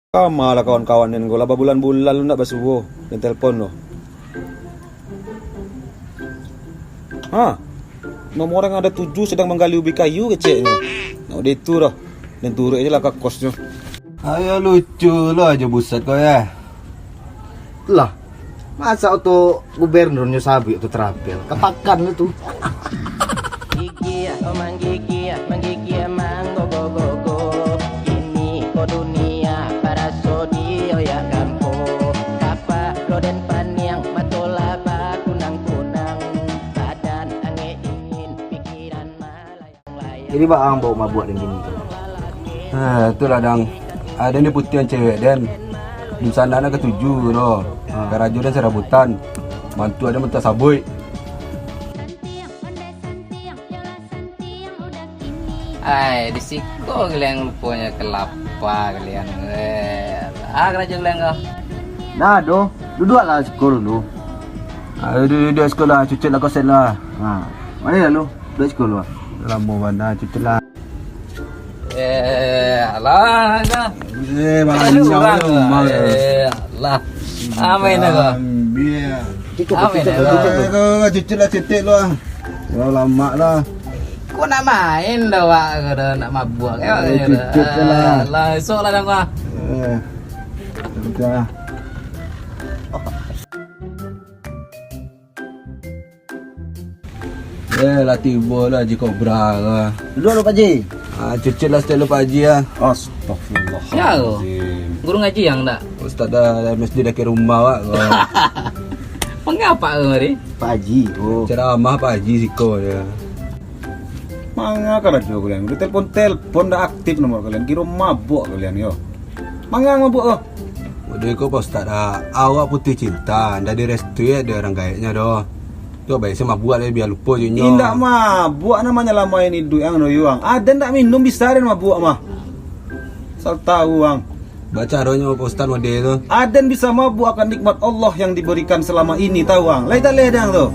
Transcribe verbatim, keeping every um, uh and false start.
Kama lah kawan-kawan den ko, lah babulan-bulan lu ndak basuo, den telpon tu. Ha, nomor yang ada tujuh sedang menggali ubi kayu keceknyo. Nak udah itu dah, den turuik aja lah ka kosnyo. Ayo lucu lo aja buset kau ya. Lah, masa oto gubernurnyo sabuik tu terampil? Kapakan tu. Gigih, oh, manggigih, manggigih manggogo-gogo. Kini ko dunia, paraso di oyak kampo. Kapak lo den paniang, mato lah bakunang-kunang. Badan angek dingin, pikiran malayang. Jadi, baa ang baok mabuak den kini tu? Eh, itulah, Dang. Ado ni putihan cewek den. Dunsanak nak katuju tu. Ha. Karajo den sarabutan. Mantu ado mantu sabuik. Ai, di siko kalian ruponyo kelapa kalian. Eh, ah, karajo kalian ko. Nah, doh. Duduaklah siko dulu. Ah, duduak, duduak siko lah, cucutlah koset lah. Ha, mari lalu. Duduak siko dulu. Lamo bana, cucutlah. Eh, alah, dah. Eh, banyak urang lah. Eh, alah. Amin dah. Ambil. Cucutlah, cucutlah, cucutlah. Cucutlah, cucutlah. Yo, lamak lah. Ko nak main dah, Wak, ko dah nak mabuak, yo. Eh, cucutlah. Alah, esok lah dah, Wak. Eh, sudah. Eh, lah tibo lah Haji Kobra ko. Duduak lu, Pak Haji. Ah, cucutlah stek lu, Pak Haji, ah. Astagfirullahalazim. Ya, lo. Guru ngaji yang tak? Ustaz dah, dah masjid dah ke rumah, Wak, ko. Mangapa ko mari? Pak Haji, oh. Ceramah Pak Haji siko je. Manga karajo kalian? Udah telepon-telepon, dah aktif nomor kalian. Kiro mabok kalian, yo. Manga mabok ko? Udah ko, Pak Ustaz, ah. Awak putuih cinta, ndak direstui dek urang gaeknyo doh. Tu bae se mabuak lai, bia lupo jo inyo. Indak mabuak namonyo, lamo ini iduik ang no, yu ang. Aden ndak minum bisa den mabuak mah. Asal tahu ang. Baa caronyo Pak Ustaz mode tu? Aden bisa mabuak akan nikmat Allah yang diberikan selama ini, tahu ang. Lai taleh dang tu.